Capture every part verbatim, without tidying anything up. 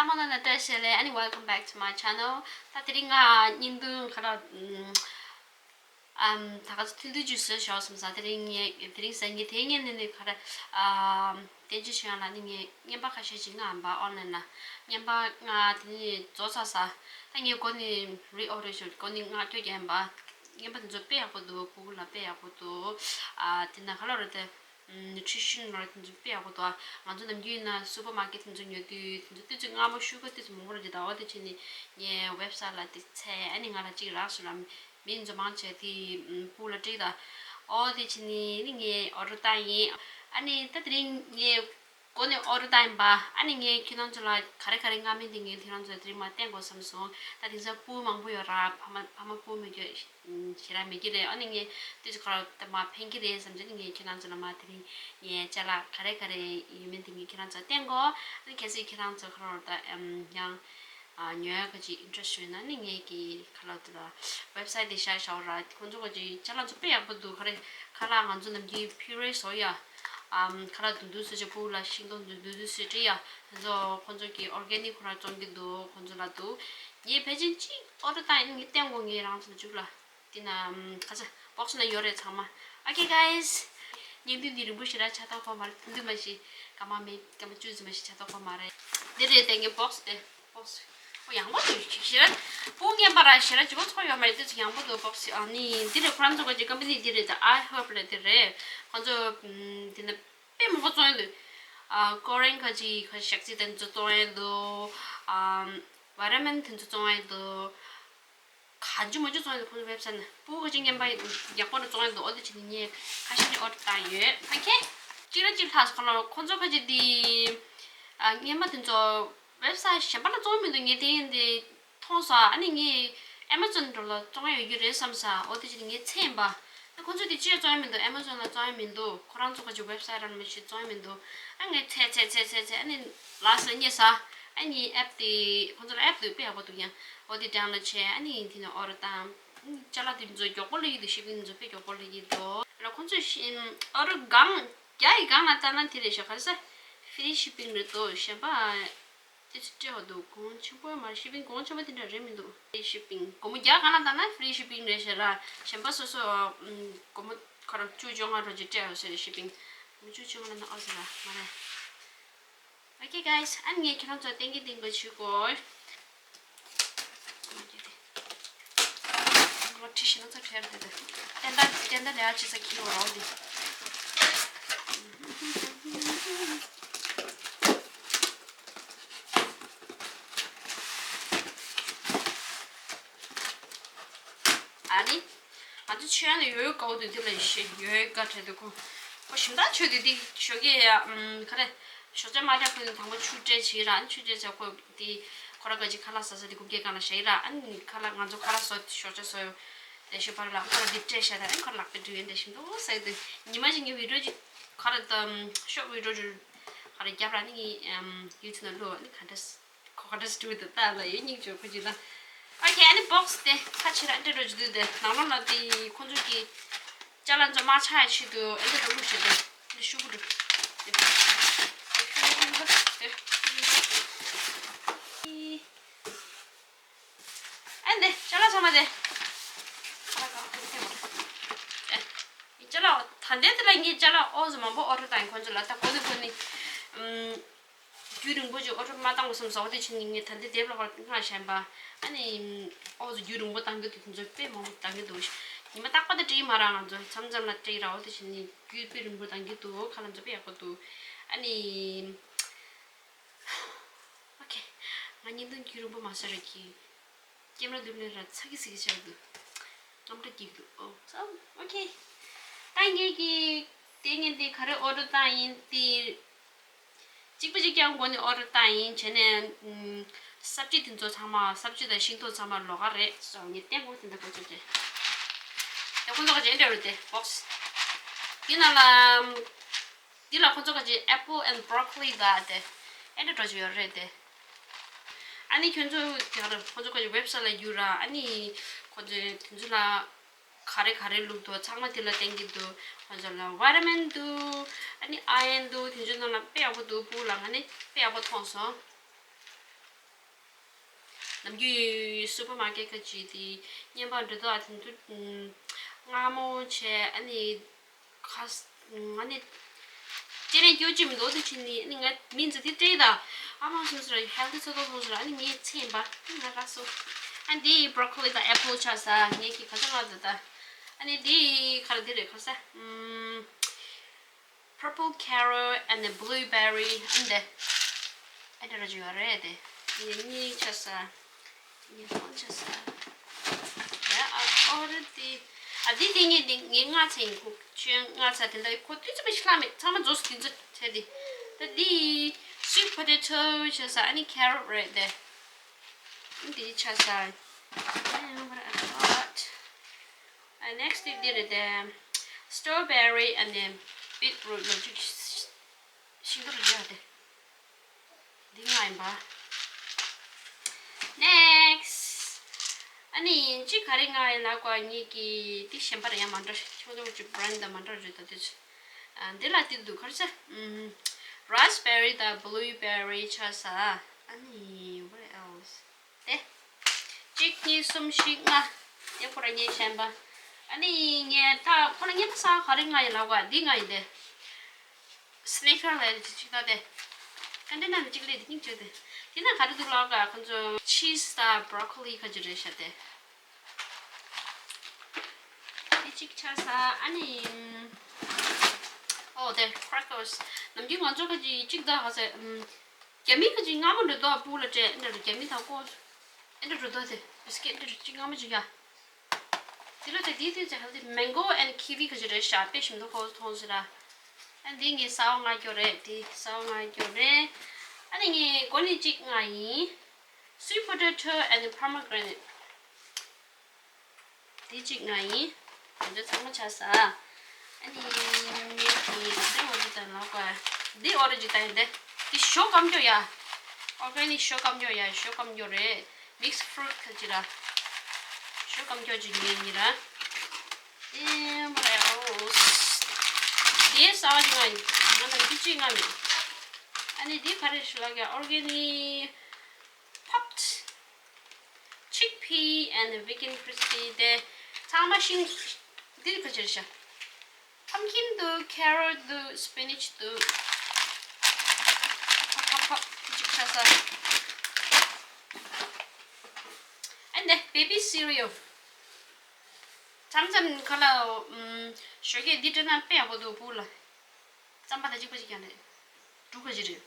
ཚང་མ་ལ་བཀྲ་ཤིས་བདེ་ལེགས། ཨ་ནི་welcome back to my channel། ད་དེ་རིང་ང་བརྙན་ཐུང་ཁ་ར་ཨམ་ད་ག་ཚོད་ཐུང་ཐུང་ཅིག་བཟོས་ཤོག་བསམ་ས། དེ་རིང་ངས་དེ་རིང་གཟའ་ཉི་དེ་ངས་ནི་ནི་ཁ་ར་ཨམ་བསྟན་ཆོས་ཆོས་དབྱངས་ལགས་ནི་ངས་རྔན་པ་ཁ་ཤས་ཅིག་མངགས་ཡིན་པ། ཨོན་ལན་ལ་རྔན་པ་མངགས། དེ་ནི་རྫོགས་ཚར་ས། ད་ངས་སྒོ་ནས་རི་ཨོ་ཌར་ཞུ། སྒོ་ནས་མངགས་སྐྱོར་རྒྱག་ཡིན་པ། རྔན་པ་དེ་ཚོ་དཔེ་ཡག་པོ་འདུག་སྤུ་གུ་ལ་དཔེ་ཡག་པོ་འདུག་ཨ་དེ་ན་ག་ལབ་རེད་དེ། nutrition ལོ་དེ་ཚོ་དཔེ་ཡག་པོ་འདུག་ང་ཚོ་ནམ་རྒྱུན་ཡིན་ན་སུ་པར་མར་ཀེཊ་དེ་ཚོ་ཉོ་དུས་དེ་ཚོ་ཏོག་ཙམ་མངར་མོ་ཤུ་གར་ཏོག་ཙམ་མང་པོ་རེད་འདུག་ད་འོ་དེ་བྱས་ནས་ངས་ཝེབ་སའིཊ་ལ་དེ་བཙལ། ཨ་ནི་ང་ལ་གཅིག་རག་སོང་ལ། མི་ཚོ་མང་ཆེ་དེ་སྤུ་གུ་ལ་སྤྲད་ད། འོ་དེ་བྱས་ནས་ནི་ངས་ཨོ་ཌར་བཏང་ཡིན། ཨ་ནི་ད་དེ་རིང་ངས་སྒོ་ནས་ཨོ་ཌར་བཏང་ཡིན་པ། ཨ་ནི་ངས་ཁྱེད་རང་ཚོ་ལ་ག་རེ་ག་རེ་མངགས་མིན་དེ་ངས་ཁྱེད་རང་ཚོ་ལ་དེ་རིང་མར་བསྟན་དགོས་བསམ་སོང་། ད་དེང་སང་སྤུ་གུ་མང་པོ་ཡོད་ར། ཕ་མ་ཕ་མ་སྤུ་གུ་མེད་རྒྱུ་ཞེ་དྲག་མེད་ཀྱི་རེད། ཨ་ནི་ངས་དེ་ཚོ་ཁ་ར་ད་མར་ཕན་གྱི་རེད་བསམ་བྱས་ནས་ངས་ཁྱེད་རང་ཚོ་ལ་མར་དེ་རིང་ངས་ཅ་ལག་ག་རེ་ག་རེ་ཡོད་མིན་དེ་ངས་ཁྱེད་རང་ཚོ་ལ་བསྟན་གོ། ཨ་ནི་གལ་སྲིད་ཁྱེད་རང་ཚོ་ཁ་ར་ད་ཨམ་ཡང་ཨ་ཉོ་ཡག་གི་ཅིག་ཨིན་ཊི་རེ་སི་ཊི་ཡོད་ན་ནི་ངས་ཀྱི་ཁ་ལག་དེ་ལ་ཝེབ་སའིཊ་དེ་བཞག་བཞག་ར། ཁོང་ཚོ་གི་ཅིག་ཅ་ལག་ཚོ་དཔེ་ཡག་པོ་འདུག་ག་རེ་ཁ་ལག་ང་ཚོ་ནམ་རྒྱུན་པུ་རེ་བཟོ་ཡ། ཨམ་ཁ་ལག་དུང་དུང་བཟོ་བྱས་སྤུ་གུ་ལ་ཤིང་ཏོག་དུང་དུང་བཟོས་སྤྲད་ཡ། དེ་ཚོ་ཁོང་ཚོ་གི་ཨོར་གེ་ནིག་ཁོ་རང་བཙོང་གི་འདུག་ཁོང་ཚོ་ལ་འདུག་ངས་ཕལ་ཆེར་གཅིག་ཨོ་ཌར་བཏང་ཡིན། ངས་བསྟན་དགོས། ངས་རང་ཚོ་ལ་བཅུག་ལ། འདི་ན་ཁ་ཚ་བོག་སི་ན་ཡོད་རེད་ཚང་མ། Okay guys། བརྙན་ཐུང་འདི་རིང་པོ་ཞེ་དྲག་ཆགས་ཐུབ་ཀྱི་མ་རེད། ཐུང་ཐུང་མ་ཞིག་སྐར་མ་མེད་སྐར་མ་བཅུ་ཙམ་མ་ཞིག་ཆགས་ཐུབ་ཀྱི་མ་རེད། འདི་རེད་དེ་ངའི་བོག་སི་དེ། བོག་སི། ཨོ་ཡག་པོ་འདུག་ཞེ་དྲག་སྤུ་གུ་རྔན་པ་ར་ཞེ་དྲག་ལྗིད་པོ་ཚོར་ཡོད་མ་རེད། དེ་ཚོ་ཡག་པོ་འདུག་བོག་སི། ཨ་ནི་འདི་རེད། ཁོ་རང་ཚོ་གི་ཀམ་པ་ནི་འདི་རེད། The I Herb རེད། དེ་རེད། ཁོ་ཚོ་འདི་ན་དཔེ་མང་པོ་བཙོང་ཡོད་འདུག་ཨ་ཀོ་རེན་ཁ་ཅིག་ཁ་ཤས་ཅིག་དེ་ཚོ་བཙོང་ཡོད་འདུག་ཨ་ཝེ་ཊ་མིན་དེ་ཚོ་བཙོང་ཡོད་འདུག་གང་བྱུང་མང་བྱུང་བཙོང་ཡོད། ཁོང་ཚོ་ཝེབ་སའིཊ་ནས་སྤུ་གུ་ཅིག་རྔན་པ་ཡག་པོ་རུ་བཙོང་ཡོད་འདུག་ཨོ་དེ་བྱས་ནས་ངས་ཁ་ཤས་ནས་ཨོ་ཌར་བཏང་ཡོད། ཨོ་ཁེ། གཅིག་ལ་གཅིག་ལྷག་སོང་ལ། ཁོང་ཚོ་ཁ་ཅིག་དེ་ཨ་རྔན་པ་དེ་ཚོ་ཝེབ་སའིཊ་གཞན་པ་ལ་བཙོང་མི་འདུག་ངས་དེ་ཡིན་དེ་མཐོང་སོང་། ཨ་ནི་ངས་ཨེ་མ་ཛོན་འགྲོ་ལ་བཙོང་ཡ་ཡོད་རྒྱུ་རེད་བསམ་ས། ཨོ་དེ་བྱས་ནས་ངས་འཚོལ་ཡིན་པ། ཨ་ཁོང་ཚོ་དེ་ཅི་ཡང་བཙོང་ཡ་མི་འདུག་ཨེ་མ་ཛོན་ལ་བཙོང་ཡ་མི་འདུག་ཁོ་རང་ཚོ་ཁ་ཅིག་ཝེབ་སའིཊ་རང་མི་ཤེས་བཙོང་ཡ་མི་འདུག་ཨ་ངས་འཚོལ་འཚོལ་འཚོལ་འཚོལ་འཚོལ། ཨ་ནི་ལགས་སོ་རྙེད་སོང་། ཨ་ནི་ཨེབ་དེ་ཁོང་ཚོ་ལ་ཨེབ་དེ་དཔེ་ཡག་པོ་འདུག་ཡང་ཨོ་དེ་ཌའོན་ལོཌ་བྱས། ཨ་ནི་དེ་ནས་ཨོ་ཌར་བཏང་། ཅ་ལག་དེ་ཚོ་མགྱོགས་པོ་སླེབས་ཀྱི་འདུག་ཤི་པིང་དེ་ཚོ་དཔེ་མགྱོགས་པོ་སླེབས་ཀྱི་འདུག་ལ་ཁོང་ཚོས་ཤི་ཨོ་ཌར་སྒང་རྒྱ་ཡི་སྒང་ལ་བཏང་ན་དེ་རེད་ཤག་ག་རེ་ཟེར། ཕི་རི་ཤི་པིང་རེད་འདུག་གཞན་པ་དེ་ཚོ་སྤྲད་འོ་འདུག་གོང་ཆེན་པོ་མ་རེད། ཤི་པིང་གོང་ཆེན་པོ་དེ་འདྲ་རེད་མི་འདུག་ཕི་རི་ཤི་པིང་སྒོར་མོ་བརྒྱ་སྒང་ལ་བཏང་ན་ཕི་རི་ཤི་པིང་རེད་ཤག་ར། གཞན་པ་སོ་སོ་ཨམ་སྒོར་མོ་ཁ་ར་བཅུ་བཅོ་ལྔ་རོ་ཅིག་སྤྲད་འོ་ཟེར། ཤི་པིང་སྒོར་མོ་བཅུ་བཅོ་ལྔ་ལ་ན་ཨོ་ཟེར་ར་མ་རེད། Okay guys། ཨ་ནི་ངས་ཁྱེད་རང་ཚོ་ལ་བསྟན་གྱི་བསྟན་དགོས་བྱེད་དགོས། ང་བྲིས་ཤེས་ན་ཚ་ཁྲེལ་དེ་དེ། བསྟན་ད་བསྟན་ད་ལས་ཨ་ཅི་ས་ཁྱི་བོ་རོ་དེ། ཨ་ནི། ང་ཚོ་ཆོས་ཡང་ནས་ཡོད་དགའ་བོ་དུས་དེ་ལ་ཡོད་དགའ་བྲལ་དུ་ཁོ། ཁོ་ཞིམ་ཐག་ཆོད་དུས་དེ་ཞོགས་ཀས་ཡ་ཨམ་ག་རེ། ཞོགས་ཇ་མ་ལས་ཁོ་ནི་དང་པོ་ཆུ་སྤྲད་བྱས་ར། ཨ་ནི་ཆུ་སྤྲད་བྱས་ཁོ་དེ་ཁོ་ར་ག་ཅིག་ཁ་ལག་ཟ་ས་དེ་གུག་སྐྱེལ་སྒང་ལ་བཞག་ཡི་ར། ཨ་ནི་ཁ་ལག་ང་ཚོ་ཁ་ལག་བཟོ་ཞོགས་ཇ་བཟོ་ཡོད། དེ་ཞོགས་པ་ལ་ཁོ་ར་དེ་སྤྲད་བཞག་ད། ཨ་ནི་ཁོ་ར་ལག་པས་འགྲོ་ཡོད་འདྲ་ཞིམ་ཐག་ཟ་ཡི་དུས་ཉི་མ་ཅིག་ངས་བི་ཌིའོ་ཅིག་ཁ་ར་དམ་ཤོག་བི་ཌིའོ་ཅིག་ཁ་ར་རྒྱབ་ར། ཨ་ནི་ངས་ཨམ་ཡུ་ཊུབ་ནང་བླུགས། ཨ་ནི་ག་འདྲ། ཁོ་ག་འདྲ་སི་ཊུ་ཝི་ཌི་ཡོ་ལྟ་ལ་ཡོད་སྙིང་རྗེ་ཁོ་ཅིག་ལ། ཨོ་ཁེ། ཨ་ནི་བོག་སི་དེ་ཁ་ཕྱིར་ཨ་འདྲ་འགྲོ་རྒྱུ་དུས་དེ་ནང་ལོགས་ལ་དེ་ཁོ་ཚོ་གི་ཅ་ལག་ཚོ་མ་ཆག་ཡ་ཆེད་དུ་ཨ་འདྲ་འགྲོ་ལུགས་བྱེད་དེ་འདི་ཤུ་གུ་འགྲོ། དེ་ཤུ་གུ་འགྲོ་དེ་ཤུ་གུ་འགྲོ། ཨ་འདི་ཅ་ལག་ཚང་མ་དེ། ཨེ། ཅ་ལག་ད་ལྟའི་དེ་ལ་ངས་ཅ་ལག་ཨོ་ཟོ་མང་པོ་ཨོ་ཌར་བཏང་ཡིན་ཁོ་ཚོ་ལ། ད་གོ་ནི་གོ་ནི། ཨམ། རྒྱུན་རིང་པོ་ཅིག་ཨོ་ཌར་མ་བཏང་བ་སོང་ཙང་། འོ་དེ་བྱས་ནས་ངས་ད་ལྟའི་དེབ་ལ་ཕར་མངགས་བཞག་ཡིན་པ། ཨ་ནི་ཨོ་ཟོ་རྒྱུན་རིང་པོ་བཏང་གི་འདུག་དེ་ཚོ་དཔེ་མང་པོ་བཏང་གི་འདུག་ཉི་མ་རྟག་པར་དུ་སྤྲད་ཀྱི་མ་རེད། ང་ཚོ་མཚམས་མཚམས་ལ་སྤྲད་ཀྱི་རེད། འོ་དེ་བྱས་ནས་རྒྱུན་དཔེ་རིང་པོ་བཏང་གི་འདུག་ཁ་ལག་ཚོ་དཔེ་ཡག་པོ་འདུག་ཨ་ནི། ཨོ་ཁེ། ང་བརྙན་ཐུང་རྒྱུན་རིང་པོ་མ་བཟོས་ར་གི། ཀེམ་ར་འདུག་ལེ་ར་ཚ་གི་ཚི་གི་ཆགས་འདུག་རྔམ་སྐྲག་སྐྱེ་གི་འདུག་ཨོ་སོ་ཨོ་ཁེ། ད་ངས་ཀྱི་དེ་ངས་འདི་ག་རེ་ཨོ་ཌར་བཏང་ཡིན་དེ། གཅིག་པ་གཅིག་རྐྱང་སྒོ་ནས་ཨོ་ཌར་བཏང་ཡིན་བྱས་ནས། ཨམ། སབ་ཇི་དེ་ཚོ་ཚང་མ་སབ་ཇི་དང་ཤིང་ཏོག་ཚང་མ་ལོགས་ཀ་རེད་སོང་། ངས་བསྟན་དགོས་དེ་འདྲ་དགོས་ཚོད་བྱས། ཡག་པོ་འདུག་ག་ཅན་འདྲ་རུ་དེ་བོག་སི། དེ་ནང་ལ། འདི་ལ་ཁོ་ཚོ་ག་ཅིག་apple and broccoli ད་དེ་ཨེ་འདྲ་འགྲོ་ཅིག་ཡོད་རེད་དེ། ཨ་ནི་ཁྱོད་ཚོ་དེ་ག་རེ་ཁོ་ཚོ་ག་ཅིག་ཝེབ་སའིཊ་ལ་བརྒྱུད་ར། ཨ་ནི་ཁོ་ཚོས་དེ་ཚོ་ལ་ག་རེ་ག་རེ་བླུགས་འདུག་ཚང་མ་དེ་ལ་བསྟན་གྱི་འདུག་ཁོ་ཚོ་ལ་ཝི་ཊ་མིན་འདུག་ཨ་ནི་ཨའི་རན་འདུག་དེ་ཚོ་ནང་ལ་དཔེ་ཡག་པོ་འདུག་སྤུ་གུ་ལ་ང་ནི་དཔེ་ཡག་པོ་མཐོང་སོང་། ནམ་རྒྱུན་སུ་པར་མར་ཀེཊ་ཁ་ཅིག་དེ་རྔན་པ་འགྲོ་དུས་ཨ་དེ་ཚོ་ཨུམ་མངར་མོ་བྱས། ཨ་ནི་ཁ་ས་ཨ་ནི་སྤྱིར་ནས་སྐྱོ་ཅིག་མི་འདུག་དེ་བྱས་ནས་ཨ་ནི་ང་མི་འཛི་དེ་སྤྲད་ད་ཨ་མ་སོང་ཟེར་ཧེལ་ཐི་ཚོ་ཏོ་སོང་ཟེར། ཨ་ནི་ངའི་ཚེ་ཡིན་པ་ང་རག་སོང་། ཨ་ནི་དེ་བྷྲོ་ཀོ་ལི་དང་ཨེ་པལ་ཆགས་ས་ངས་ཀྱི་ག་ཚོད་ང་འཛི་ད། ཨ་ནི་དེ་ག་རེ་དེ་རེད་ག་ས་ཨུམ། Purple carrot and the blueberry and the ཨ་འདྲ་ར་ཅིག་ཡོད་རེད་དེ། ངས་གཉིས་ཆ་ས། ངས་སྟོང་ཆ་ས། ཡ་ཨ་ཨོ་རེད་དེ། ཨ་དེ་དེ་ངས་དེ་ངས་ལྔ་ཚན་ཁུག་ཆོས་ལྔ་ཚ་དེ་འདྲ་ཁོ་དུས་ཙམ་ཞིག་ལྷག་མེད་ཚང་མ་རྫོགས་སུ་དེ་ཚོ་བྱས་དེ། ད་དེ་sweet potato ཆ་ས་ཨ་ནི་carrot རེད་དེ། འདི་ཆ་ས། And what I got. And next དེ་འདི་རེད་དེ། Strawberry and then beetroot ལོ་ཅིག་ཤིང་ཏོག་རེད་དེ། འདི་ང་ཡིན་པ། Next ཨ་ནི་ཅི་ག་རེ་ང་ཡིན་ལབ་གོ་ངེད་ཀྱི་དེ་གཞན་པ་རེད་ཡང་མ་འདྲ་ཁྱོད་ཚོ་ཅིག་brand དང་མ་འདྲ་རེད་ད་དེ་ཚོ། ཨ་འདི་ལ་དེ་འདུག་ག་རེ་ཟེར། ཨུམ་raspberry དང་blueberry ཆ་ས། ཨ་ནི་what else དེ། གཅིག་གཉིས་གསུམ་བཞི་ལྔ། དེ་ཁོ་རང་ངས་གཞན་པ། ཨ་ནི་ངས་ད་ཁོ་རང་ངས་ད་ས་ག་རེ་ང་ཡིན་ལབ་ག་འདི་ང་ཡིན་ཏེ། Snickers ལབ་ཡ་ཅིག་ད་དེ། ཨ་འདི་ནང་གི་གཅིག་ལས་དེ་གཉིས་བྱོས་ཏེ། དེ་ན་ག་རེ་འདུག་ལབ་ག་ཁོ་ཚོ་cheese དང་broccoli ཁ་ཅིག་རེད་ཤག་དེ། དེ་གཅིག་ཆགས་ས་ཨ་ནི། ཨོ་དེ་crackers ནམ་རྒྱུན་ང་ཚོ་ཁ་ཅིག་གཅིག་ད་ག་ཚོད། རྒྱ་མི་ཁ་ཅིག་མངར་མོ་འདྲ་འདུག་སྤུ་ལ་སྤྲད་འདྲ་རྒྱ་མི་དང་ཀོ། འདྲ་འདྲ་འདུག་དེ་བི་སི་ཀེ་ཊི་འདྲ་ཅིག་མངར་མོ་ཅིག་ཡ། དེ་ལ་དེ་དེ་དེ་ཅིག་ཧ་དེ་mango and kiwi ཁ་ཅིག་རེད་ཤག་དཔེ་ཞིམ་འདུག་ཁོ་མཐོང་ཟེར་ར། ཨ་འདི་ངས་སའོ་ང་སྐྱོ་རེད་དེ་སའོ་ང་སྐྱོ་རེད། ཨ་ནི་ངས་གོ་ནི་གཅིག་ང་ཡིན། Sweet potato and pomegranate དེ་གཅིག་ང་ཡིན། དེ་ཚོ་ཚང་མ་ཆགས་ས། ཨ་ནི་ངས་དེ་ག་ཚོད་འོ་ཇི་དང་ལོག་ག་འདི་ཨོ་རེ་ཇི་དང་ཡིན་ཏེ། འདི་ཞོ་སྐམ་སྐྱོ་ཡ། organic ཞོ་སྐམ་སྐྱོ་ཡ་ཞོ་སྐམ་སྐྱོ་རེད། mixed fruit ཁ་ཅིག་ར། ཞོ་སྐམ་སྐྱོ་ཅིག་ངས་ཡིན་ར། ཨེ་མ་རེད་ཨོ། དེ་ས་བ་ཅིག་ང་ཡིན། ང་ལ་འདི་གཅིག་ང་མེད། ཨ་ནི་འདི་ག་རེ་ཞུ་ལགས་ཀྱི་organic popped chickpea and vegan crispy དེ་ཚང་མ་ཤིང་འདི་ག་ཅིར་ཤ། pumpkin འདུག carrot འདུག spinach འདུག་ཕ་ཕ་ཕ་ཅིག་ཆ་ས། And the baby cereal མཚམས་མཚམས་ཁ་ལ་ཞོགས་ཀས་འདི་སྤྲད་ན་དཔེ་ཡག་པོ་འདུག་སྤུ་ལ། རྩམ་པ་དང་གཅིག་པ་གཅིག་ཀྱང་རེད། འབྲུ་ཁ་ཅིག་རེད།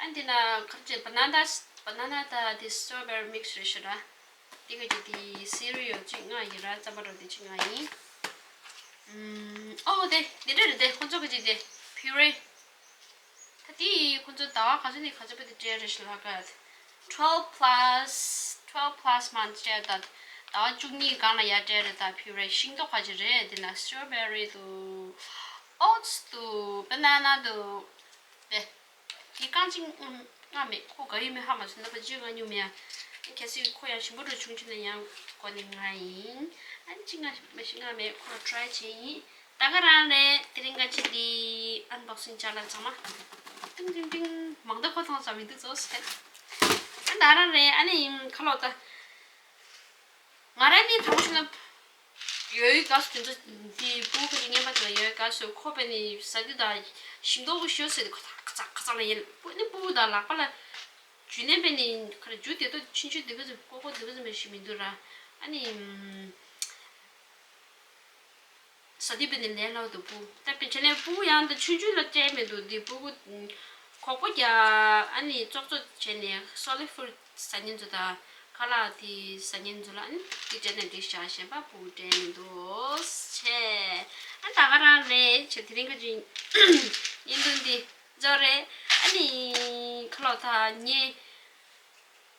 ཨ་འདི་ན་ཁ་ཅིག་banana banana དང་དེ་strawberry mix རེད་ཤག་ར། དེ་ག་ཅིག་དེ་cereal གཅིག་ང་ཡིན་ར་རྩམ་པ་རོ་དེ་གཅིག་ང་ཡིན། ཨོ་དེ་དེ་འདྲ་རེད་དེ་ཁོ་ཚོ་ག་ཅིག་དེ་puree ད་དེ་ཁོ་ཚོ་ཟླ་བ་ག་ཚོད་ནས་ག་ཚོད་བར་དུ་སྤྲད་རེད་ཤག་ལ་ག twelve plus twelve plus month སྤྲད་ད། ཟླ་བ་བཅུ་གཉིས་སྒང་ལ་ཡར་སྤྲད་རེད་ད་puree ཤིང་ཏོག་ག་ཅིག་རེད་དེ་ན་strawberry འདུག oats འདུག banana འདུག་དེ། དེ་རྐང་གཅིག་ང་མེད་ཁོ་ག་ཡོད་མེད་ཧ་མ་སོང་ན་ཕ་ཅིའི་ང་སྙུང་མེད་ཨ། གལ་སྲིད་ཁོ་ཡང་ཞིམ་པོ་འགྲོ་བྱུང་ཆུ་ན་ཡང་གོ་ནི་ང་ཡིན། ཨ་ནི་གཅིག་ང་མ་ཤི་ང་མེད་ཁོ་ལ་try བྱེད་ཡིན། ད་ག་རང་རེད་དེ་རིང་ག་ཅི་འདི་unboxing བྱ་ལ་ཚང་མ། ཏིང་ཏིང་ཏིང་མང་ད་ཁོ་ཐང་ས་མི་འདུག་ཚོ་ཟེར། ཨ་ད་རང་རེད་ཨ་ནི་ཁ་ལོ་ད། ང་རང་ནི་དྲང་པོ་བཤད་ན། ཡོལ་བའི་སྐབས་སུ་དེ་ཚོ་འདི་སྤུ་གུ་གཉེན་པ་དེ་ལ་ཡོལ་བའི་སྐབས་སུ་ཁོ་པས་ནི་ཟ་དུས་དང་ཞིམ་མདོག་གི་ཤོད་ཟེར་དུས་ཁ་ཚ་ཁ་ཚ་ཁ་ཚ་ལ་ཡིན་སྤུ་ནི་སྤུ་གུ་དང་ལག་པ་ལ་འཇུ་ནས་པས་ནི་ཁ་ར་འཇུ་དེ་ཏོ་ཆུང་ཆུང་དེ་ག་ཚོད་ཀོ་ཀོ་དེ་ག་ཚོད་མ་ཞིག་མི་འདུག་ར་ཨ་ནི། ཟ་དུས་པས་ནི་ལས་སླ་བོ་འདུག་སྤུ་གུ་ད་པས་བྱས་ནས་སྤུ་གུ་ཡང་དུ་ཆུང་ཆུང་ལ་སྤྲད་མི་འདུག་འདི་སྤུ་གུ། གོག་པོ་རྒྱག་ཨ་ནི་ཙོག་ཙོག་བྱས་ནས་solid food ཟ་མཁན་ཚོ་དང་ཁ་ལག་དེ་ཟ་མཁན་ཚོ་ལ་ཨ་ནི་དེ་སྤྲད་ན་འགྲིག་ཤག་གཞན་པ་སྤུ་གུ་སྤྲད་མི་འདུག་བྱས། ཨ་ད་ག་རང་རེད་བྱས་དེ་རིང་ག་ཅིག་བརྙན་ཐུང་འདི་རྫོགས་རེད་ཨ་ནི་ཁ་ལོ་ད་ངས།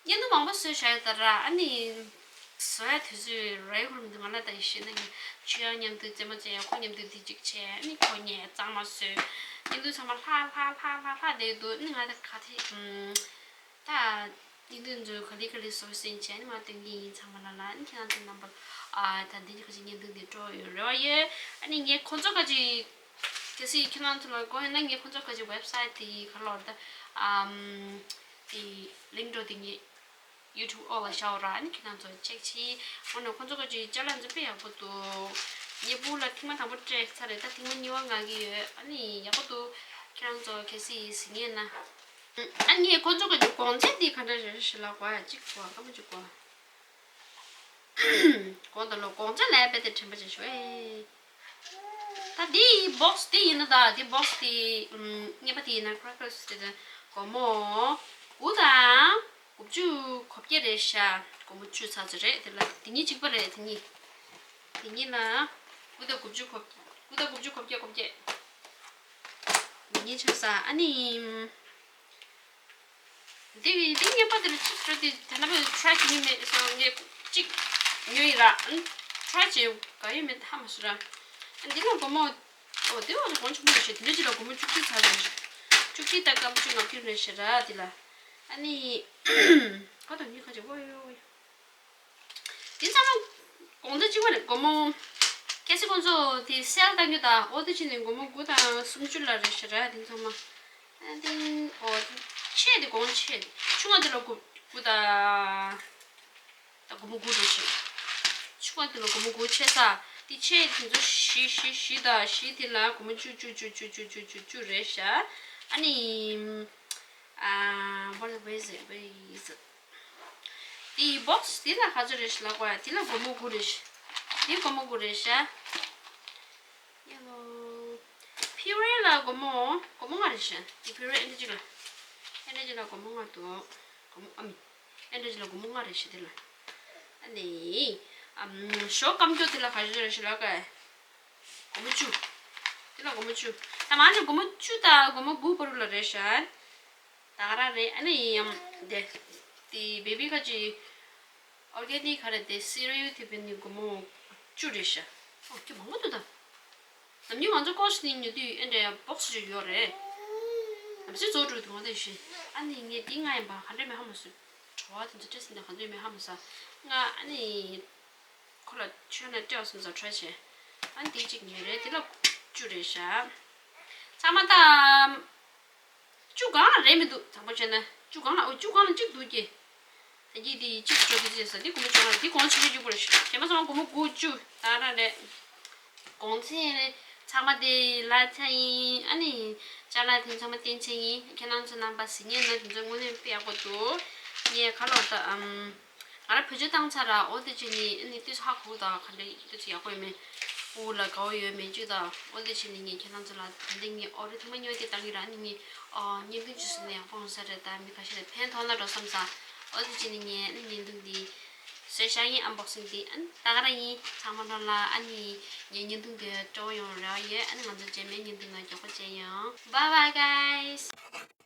བརྙན་ཐུང་མང་པོ་བཟོས་བཞག་ཡོད་ད་ར་ཨ་ནི། བཟོ་ཡ་དུས་ཚོད་རག་གི་མི་འདུག་ང་ལ་ད་ཡིད་ཆེས་ན་ངས་ཆུ་ཡང་མཉམ་དུ་རྩེད་མོ་རྩེ་ཡ་ཁོ་མཉམ་དུ་འདི་གཅིག་བྱས་ཨ་ནི་ཁོ་ངས་གཙང་མ་བཟོས། བརྙན་ཐུང་ཚང་མ་ལྷག་ལྷག་ལྷག་ལྷག་ལྷག་བསྡད་འདུག་ཨ་ནི་ང་ད་ག་ཐེ་ད། བརྙན་ཐུང་ཚོ་ག་ལེ་ག་ལེ་བཟོ་ཟིན་བྱས་ཨ་ནི་མ་སྟོན་གྱི་ཡིན་ཚང་མ་ལ་ལ་ཨ་ནི་ཁྱེད་རང་ཚོ་རྣམ་པ་ཨ་ད་འདི་ག་ཅིག་བརྙན་ཐུང་འདི་སྤྲོ་ཡོད་རེ་བ་ཡོད་ཨ་ནི་ངས་ཁོ་ཚོ་ག་ཅིག་གལ་སྲིད་ཁྱེད་རང་ཚོ་ལ་དགོས་ཡོད་ན་ངས་ཁོ་ཚོ་ག་ཅིག་website དེ་ག་ལོར་ད་ཨམ་དེ་link འགྲོ་དེ་ངས། YouTube ཨོ་ལ་བཞག་ར། ཨ་ནི་ཁྱེད་རང་ཚོ་ཅེག་བྱེད། འོ་ན་ཁོང་ཚོ་ག་ཅིག་ཅ་ལག་ཚོ་དཔེ་ཡག་པོ་འདུག་ངས་སྤུ་གུ་ལ་ཐེངས་མ་དང་པོ་སྤྲད་ཚར་རེད། ད་ཐེངས་མ་གཉིས་པ་མངགས་ཀྱི་ཡོད། ཨ་ནི་ཡག་པོ་འདུག་ཁྱེད་རང་ཚོ་གལ་སྲིད་གཟིགས་ངེས་ན། ཨ་ནི་ཁོང་ཚོ་ག་ཅིག་གོང་ཚད་འདི་ག་འདྲ་རེད་ཞེས་ལབ་དགོས་ཡ། གཅིག་གོ་སྐར་མ་གཅིག་གོ་གོང་དུ་ལོ་གོང་ཚད་ལ་དཔེ་དེ་དྲན་པ་བྱེད་ཤོག་ཨེ། ད་འདི་བོག་སི་འདི་ཡིན་ན། ད་འདི་བོག་སི་འདི་ཨམ་གཉིས་པ་དེ་ཡིན་ན་ཁ་ར་ཁ་ར་སི་དེ་དང་སྒོར་མོ་དགུ་དང་དགུ་བཅུ་གོ་བརྒྱད་རེད་ཤག་སྒོར་མོ་བཅུ་ཚར་ཚོད་རེད། དེ་ལ་དེ་གཉིས་གཅིག་པ་རེད། དེ་གཉིས་དེ་གཉིས་ལ་དགུ་དང་དགུ་བཅུ་གོ་དགུ་དང་དགུ་བཅུ་གོ་བརྒྱད་གོ་བརྒྱད་དེ་གཉིས་ཆགས་ས། ཨ་ནི། འདི་འདི་ངེས་པར་དུ་གཅིག་སྤྲོད་དེ་ད་ལྟ་བས་ཊི་རའི་བྱེད་ཀྱི་མེད་སོང་། ངས་གཅིག་ཉོས་ཡིན་ར། ཨ་ནི་ཊི་རའི་བྱེད་ག་ཡོད་མེད་ཧ་མ་སོང་ར། ཨ་འདི་ལ་སྒོར་མོ། ཨོ་འདི་བ་ལ་གོང་ཆུང་མོ་ཞིག་འདི་འདྲ་ཅིག་ལ་སྒོར་མོ་བཅུ་གཅིག་ཚར་རེད། བཅུ་གཅིག་དང་སྐར་མ་བཅོ་ལྔ་བརྒྱད་རེད་ཤག་ར། འདི་ལ་ཨ་ནི་ཁ་དོག་གཉིས་ཁ་ཅིག་ཨོ་ཡོ་ཡོ། འདི་ཚང་མ་གོང་ཚད་གཅིག་པ་རེད། སྒོར་མོ། གལ་སྲིད་ཁོང་ཚོ་དེ་སེལ་བཏང་རྒྱུ་དང་ཨོ་དེ་བྱས་ནས་སྒོར་མོ་དགུ་དང་སུམ་ཅུ་ལ་རེད་ཤག་ར། དེ་ཚང་མ། ཨ་དེ་ཨོ་ཆེ་དེ་གོང་ཆེ་དེ་ཆུང་བ་དེ་ལ་དགུ་དགུ་དང་། ད་སྒོར་མོ་དགུ་འགྲོ་ཤག་ཆུང་བ་དེ་ལ་སྒོར་མོ་དགུ་ཆེ་ས། དེ་ཆེ་དེ་ཚོ་བཞི་བཞི་བཞི་དང་བཞི་དེ་ལ་སྒོར་མོ་བཅུ་བཅུ་བཅུ་བཅུ་བཅུ་བཅུ་བཅུ་རེད་ཤག་ཨ་ནི། ཨ། What is it? What is it? དེ་བོག་སི་དེ་ལ་ག་ཚོད་རེད་ཤག་ལབ་དགོས་ཡ། དེ་ལ་སྒོར་མོ་དགུ་རེད་ཤག་དེ་སྒོར་མོ་དགུ་རེད་ཤག་ཡ་ལོ། ཕིའུ་རེ་ལ་སྒོར་མོ་སྒོར་མོ་ལྔ་རེད་ཤག་དེ་ཕིའུ་རེ་ཨེ་འདྲ་ཅིག་ལ། ཨེ་འདྲ་ཅིག་ལ་སྒོར་མོ་ལྔ་འདུག་སྒོར་མོ་ཨ་མི། ཨེ་འདྲ་ཅིག་ལ་སྒོར་མོ་ལྔ་རེད་ཤག་དེ་ལ། ཨ་ནི། ཨམ། ཞོ་སྐམ་སྐྱོ་དེ་ལ་ག་ཚོད་རེད་ཤག་ལབ་དགོས་ཡ། སྒོར་མོ་བཅུ། དེ་ལ་སྒོར་མོ་བཅུ། ད་མ་ནི་སྒོར་མོ་བཅུ་དང་སྒོར་མོ་དགུ་བར་ལ་རེད་ཤག་ད་ག་རང་རེད། ཨ་ནི་ཡང་དེ་དེ་བེ་བི་ཁ་ཅིག་ཨོར་གེ་ནིག་ག་རེ་དེ་སི་རི་ཡལ་དེ་བེ་ནི་སྒོར་མོ་བཅུ་རེད་ཤག་ཨོ་ཁྱོད་མང་པོ་འདུག་ད་ནམ་རྒྱུན་ང་ཚོ་ཀོ་ཤི་ནི་ཉོ་དུས་ཨེ་འདྲ་བོག་སི་ཅིག་ཡོད་རེད། ནམ་སེ་བཟོ་འགྲོ་འདུག་ང་དེ་བཞིན། ཨ་ནི་ངས་འདི་ལྔ་ཡིན་པ་ག་འདྲ་མེད་ཧ་མ་སོང་། བྲོ་བ་དེ་ཚོ་སྤྲད་ཟིན་ད་ག་འདྲ་མེད་ཧ་མ་སོང་། ང་ཨ་ནི། ཁོ་ལ་མཆོད་ན་སྤྲད་བསམ་ས་ཁྲ་ཆེ། ཨ་ནི་དེ་གཅིག་ཉོས་རེད། དེ་ལ་བཅུ་རེད་ཤག་ཚང་མ་ད་བཅུ་གང་ལ་རེད་མི་འདུག་དང་པོ་བྱས་ན་བཅུ་གང་ལ། ཨོ་བཅུ་གང་ལ་གཅིག་འདུག་ཀྱེ། ད་གི་དེ་གཅིག་འགྲོ་དེ་ཅེས་ཟེར། དེ་སྒོར་མོ་བཅུ་གང་ལ། དེ་གོང་ཆེ་ཤོས་གཅིག་པོ་རེད་ཤག་གཞན་པ་ཚང་མ་སྒོར་མོ་དགུ་བཅུ་ད་ག་རང་རེད། གོང་ཚད་ཚང་མ་དེ་ལ་ཚ་ཡིན། ཨ་ནི་ཅ་ལག་དེ་ཚང་མ་སྟོན་ཆ་ཡིན། ཁྱེད་རང་ཚོ་རྣམ་པ་གཟིགས་ཉན་ན་དེ་ཚོ་དངོས་གནས་དཔེ་ཡག་པོ་འདུག་ངས་ཁ་ལོག་ད་ཨམ། ང་རང་བེད་སྤྱོད་བཏང་ཚར་ར། ཨོ་དེ་བྱས་ནི་ཨ་ནི་ཏོག་ཙམ་ཧ་གོ་ད། ག་འདྲ་ཏོག་ཙམ་ཡག་པོ་ཡོད་མེད། སྤུ་གུ་ལ་དགའ་བོ་ཡོད་མེད་བཅུ་ད། ཨོ་དེ་བྱས་ནི་ངས་ཁྱེད་རང་ཚོ་ལ་ད་ལྟ་ངས་ཨོ་རི་ཐོག་མ་ཉོས་དེ་བཏང་གི་ར། ཨ་ནི་ངས་ཨོ་བརྙན་ཐུང་བྱས་སོང་ན་ཡག་པོ་ཡོང་ས་རེད། ད་མི་ཁ་ཤས་ལ་ཕན་ཐོགས་ན་འགྲོ་བསམ་ས། ཨོ་དེ་བྱས་ནི་ངས་ཨ་ནི་བརྙན་ཐུང་འདི་བཟོས་བཞག་ཡིན། ཨན་བོག་སིང་འདི་ཨ་ནི་ད་ག་རང་ཡིན། ཚང་མ་ལོ་ལ་ཨ་ནི་ངའི་བརྙན་ཐུང་འདི་སྤྲོ་བོ་ཡོང་རེ་བ་ཡོད། ཨ་ནི་ང་ཚོ་རྗེས་མའི་བརྙན་ཐུང་ནང་མགྱོགས་པོ་མཇལ་ཡོང་། Bye bye guys.